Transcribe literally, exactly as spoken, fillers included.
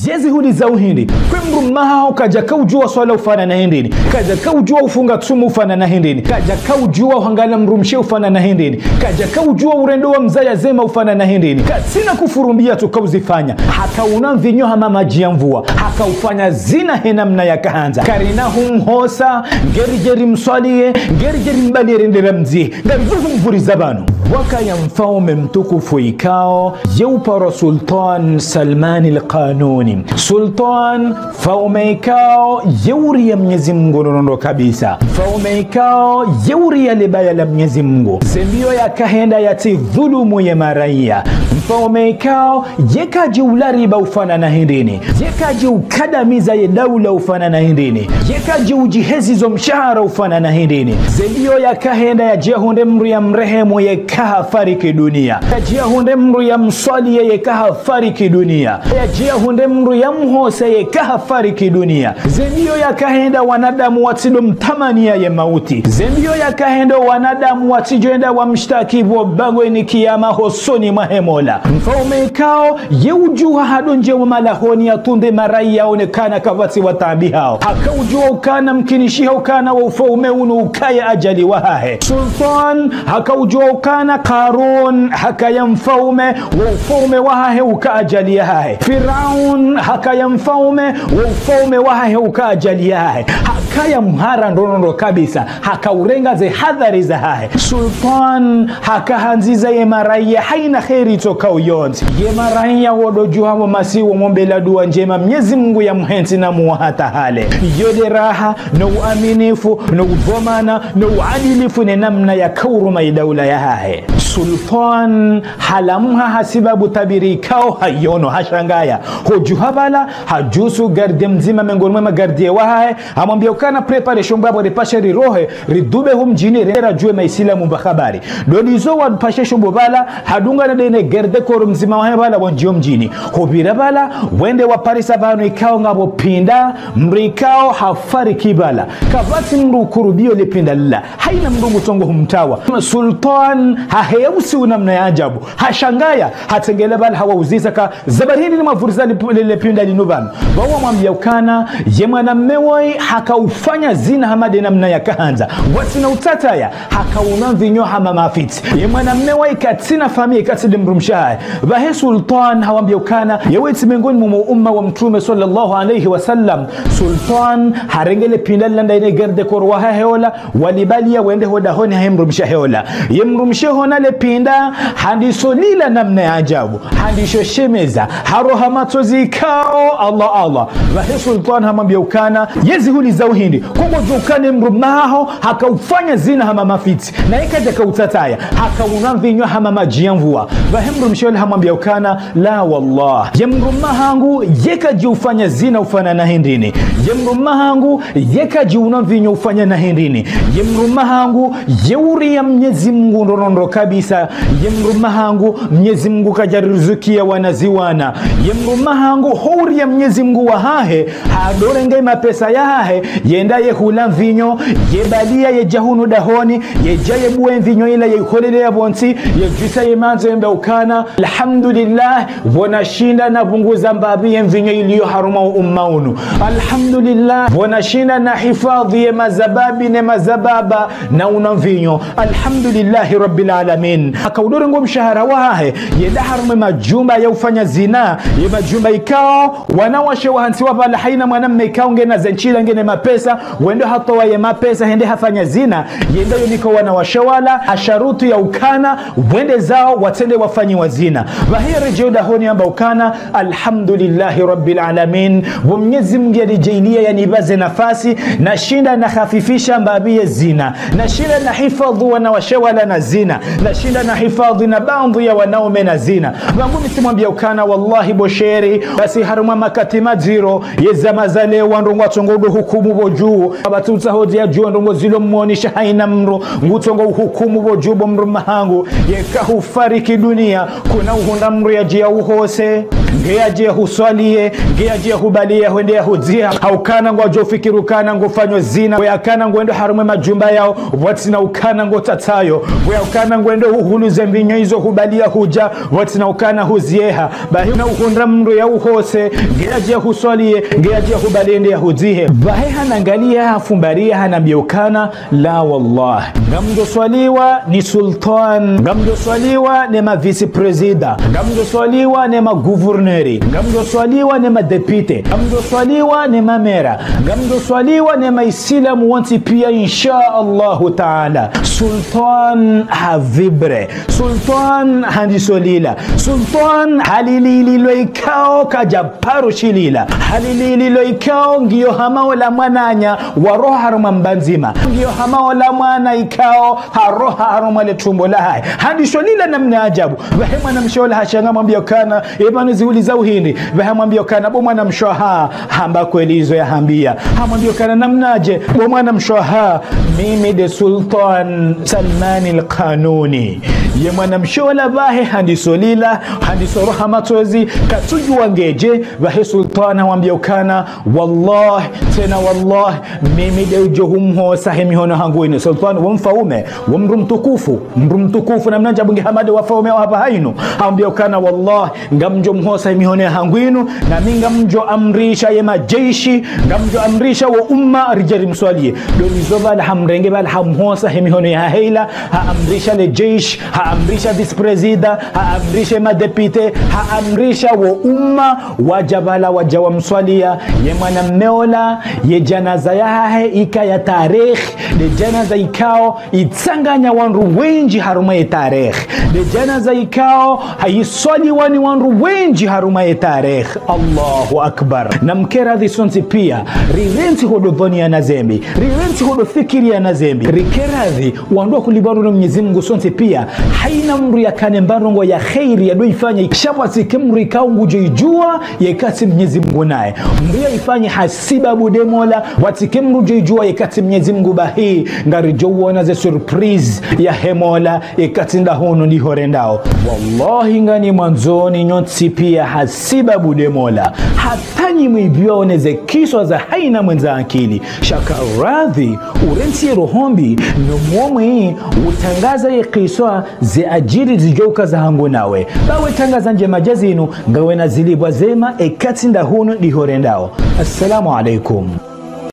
Djezi huliza uhindri, kwe mdrume haho kadjaka udjuwa swala ufanana hindrini, kadjaka udjuwa ufunga tsumu ufanana hindrini, kadjaka udjuwa uhangala mdrumshe ufanana hindrini, kadjaka udjuwa urendo wa mdzadze zema ufanana hindrini, katsina kufuru mbi yatsoka uzifanya, haka unwa mvinyo hama madji ya mvua, haka ufanya zina he namna yakahandza. Karina humhosa, ngeri djeri mswaliye, ngeri djeri mbali rendera mdzi, ngari humvuriza pvanu. Wakaya mfaume mtukufu ikao, ye uparwa Sultan Salman al-Kanuni. Sultan, mfaume ikao, ye uria Mnyezi Mungu ndrondro kabisa. Mfaume ikao, ye uria lebaya la Mnyezi Mungu. Ze mbio yakahenda yatsi dhulumu ye maraya. Mfaume ikao, ye kadji ula riba ufanana hindrini. Ye kadji ukadamiza ye daula ufanana hindrini. Ye kadji udjihezi zo mshahara ufanana hindrini. Ze mbio yakahenda yadje yahundre mdru ya mrehemu yeka hafariki dunia. Yadje yahundre mdru ya mswaliye yeka hafariki dunia. Yadje yahundre mdru ya mhose yeka hafariki dunia. Ze mbio yakahenda wanadamu watsido mtamania ye mauti. Ze mbio yakahenda wanadamu watsidjo enda wamshtaki pvo bangweni kiyama hosoni mwahe Mola. Mfaume ikao, ye udjuha hadondje wa malahoni yatunde maraya yaone kana kapvatsi wataabihao. Haka udjuwa ukana mkinishiha ukana wo ufaume unu ukaya ajali wahahe. Sultan, haka udjuwa ukana Karun, hakaya mfaume, wo ufaume wahahe uka ajali yahahe. Firaun, hakaya mfaume, wo ufaume wahahe uka ajali yahahe. Hakaya mhara ndrondro kabisa, haka urenga ze hadhari zahahe. Sultan, haka handziza ye maraya haina kheri tsoka uyontsi. Ye maraya wodo djuha wo masihu wo mombela dua ndjema Mnyezi Mungu ya mhentsi na muwa hata hale. Yo nde raha, no uaminifu, no udhwamana, no uadilifu ne namna yaka uruma ye daula yahahe. Sultan, halamha hasibabu tabiri ikao hayono hashangaya. Hodjuha pvala, hadjusu garde mdzima mengoni mwe magarde wahahe, hamwambia ukana préparer shombo yapvo ripashe rirohe, ridube hu mdjini, rende radjuwe maisilamu mba habari. Ndo ndizo wapashe shombo pvala, hadungana ndeye ne garde corps mdzima wahe pvala wandjiyo mdjini. Hopvira pvala, wende waparisa pvanu ikao ngapvo pinda, mdru ikao hafariki pvala. Kapvatsi mdru ukurubio le pinda lila. Haina mdru ngutsongo humtawa. Sultan, haheya usiu namna ya ajabu. Hashangaya, hatsengelea pvala hawauzisa ka, ze habari hindri ni mwavuriza le, le, le pinda linu pvanu. Wawo wamwambia ukana, ye mwanamme woyi haka ufanya zina hama nde namna yakahandza. Watsina utsataya, haka unwa mvinyo hama mafitsi. Ye mwanamme woyi katsina famiyi katsi nde mdrumshe wahahe. Pvahe Sultan hawambia ukana, yewe tsi mengoni mwa umma wa Mtrume swallallahu alayhi wa sallam. Sultan harenge le pinda lila ndaye ne garde corps wahahe ola, walibaliya wende ho dahoni hahe mdrumshe wahahe ola. Ye mdrumshe hona le pinda, handiso lila namna ya ajabu, handisho shemeza, haroha matsozi ikao, Allah, Allah. Pvahe Sultan hamwambia ukana, yezi huliza uhindri, ko ngodjo ukana ye mdrume haho, haka ufanya zina hama mafitsi, na yeka kadjaka utsataya, haka unwa mvinyo hama madji ya mvua. Pvahe mdrumshe ola hamwambia ukana, la wallah. Ye mdrume hangu, ye kadji ufanya zina ufanana hindrini. Ye mdrume hangu, ye kadji unwa mvinyo ufanana hindrini. Ye mdrume hangu, ye uria Mnyezi Mungu ndrondro kabisa. Ye mdrume hangu, Mnyezi Mungu kadjarizukiya wanaziwana. Ye mdrume hangu, ho uria Mnyezi Mungu wahahe, hadorenge mapesa yahahe, yenda yehula mvinyo, yebaliya yedja hunu dahoni, yedja yebuwe mvinyo ila yeholele yapvontsi, yedjusa ye mandzo yembe ukana, Alhamdulillah, pvo nashinda napvunguza mbapvi ye mvinyo iliyo harumwa umma unu. Alhamdulillah, pvo nashinda nahifadhi ye mazababi ne mazababa na unwa mvinyo. Alhamdulillahi Rabbil Alamin. Haka udorengo mshahara wahahe, yenda harumwa majumba ya ufanya zina, ye majumba ikao, wanawashe wahantsiwa pvala haina mwanamme ikao ngena ze ntsila ngena mapesa, wende hatowa ye mapesa, hende hafanya zina, yenda yonika wanawashe wala, ha sharuti ya ukana, wende zao, watsende wafanyiwa zina. Pvahe yaredjei dahoni yamba ukana, Alhamdulillahi Rabbil Alamin. Pvo Mnyezi Mungu yanijaaliya yanipva ze nafasi, nashinda nahafifisha mbapvi ye zina. Nashinda nahifadhi wanawashe wala na zina. Nashinda nahifadhi na baadhwi ya wanaume na zina. Pvangu mi tsimwambia ukana, wallahi bo sheri, basi harumwa makati madziro, ye zama za leo wandru ngwatsongo udo hukumu dju, kapvatsi utsaho dzi ya dju ndrongo zilo mwonesha haina mdru, ngutsongo uhukumu pvo dju bo mdru mahangu, yeka hufariki dunia, kuna uhundra mdru yadje ya uhose, nge yadje ya huswalie, nge yadje ya hubalie, hwende ya hudziha, ha ukana ngwadjo fikiri ukana ngofanyo zina, we akana ngwendo harumwa ye majumba yao, pvwatsina ukana ngotsatsayo, we akana ngwendo huhulu ze mbinyo izo hubalia hudja, pvwatsina ukana huzieha, bahi na uhundra mdru ya uhose, nge yadje ya huswalie, nge yadje ya hubalie nde ya hudzihe. Bahi hanangalia hafumbaria hanambia ukana, la wallah. Ngamdjo swaliwa ni sultan, ngamdjo swaliwa ne ma vice-président, ngamdjo swaliwa ne ma gouverneur, ngamdjo swaliwa ne ma député, ngamdjo swaliwa ne ma maire, ngamdjo swaliwa ne ma isilamu wontsi pia, insha Allahu taala. Sultan ha vibre. Sultan handiso lila. Sultan halili lilo ikao kadja paro shilila. Halili lilo ikao ngiyo hama ola mwananya waroha harumwa mbandzima. Ngiyo hama ola mwana ikao haroha harumwa le tumbo lahahe. Handiso lila namna ajabu. Pvahe mwanamshe ola hashanga hamwambia ukana, eba niziuliza uhindri. Pvahe hamwambia ukana, bo mwanamshe waha, hamba kweli izo yahambia. Hamwambia ukana namnadje, bo mwanamshe waha, mimi nde Sultan Salman al-Kanuni. Ye mwanamshe ola pvahe handiso lila, handiso roha matsozi, katsudjuwa ngedje, pvahe Sultan hamwambia ukana, wallah, tsena wallah, mimi nde udjo humhosa he mihono hangu inu. Sultan, wo mfaume, wo mdru mtukufu, mdru mtukufu, namna ajabu nge hama nde wafaume wa hapvaha inu. Hamwambia ukana, wallah, ngamdjo mhosa he mihono yahangu inu, nami ngamdjo amrisha ye majeshi, ngamdjo amrisha wo umma ridje rimswalie. Ndo nizo pvala hamrenge pvala hamhosa he mihono yahahe ila, haamrisha le jeshi, haamrisha vice-président, haamrisha ma député, haamrisha wo umma, wadja pvala wadja wamswalia, ye mwanamme ola, ye janaza yahahe ika ya tarehi, nde janaza ikao, itsanganya wandru wendji harumwa ye tarehi. Nde janaza ikao, hayiswaliwa ni wandru wendji harumwa ye tarehi. Allahu Akbar. Namkeradhi sontsi pia, rirentsi hodo dhwaniana zembi, rirentsi hodo fikiriana zembi, rikeradhi, wandru wa kulipvwa ndo Mnyezi Mungu sontsi pia, haina mdru yakane mba ndrongo ya kheri yado ifanya, sha pvwatsike mdru ikao ngudjo idjuwa, yeka tsi Mnyezi Mungu naye. Mdru ya ifanye hasibabu nde Mola, pvwatsike mdru djo idjuwa yeka tsi Mnyezi Mungu bahi, ngaridjo uona ze surprise yahe Mola, yeka tsi nda hunu ndiho rendao. Wallahi ngani mwandzoni nyontsi pia hasibabu nde Mola. Hata nyi mwipviwa one ze kiswa za haina mwendza akili. Sha karadhi, urentsi ye roho mbi, no mwomwe, utangaza ye kiswa, ze adjiri zidjo uka zahangu nawe. Ba we tangaza ndjema dja zinu, ngawe na zilipvwa zema, yeka tsi nda hunu ndiho rendao. Assalamu alaikum.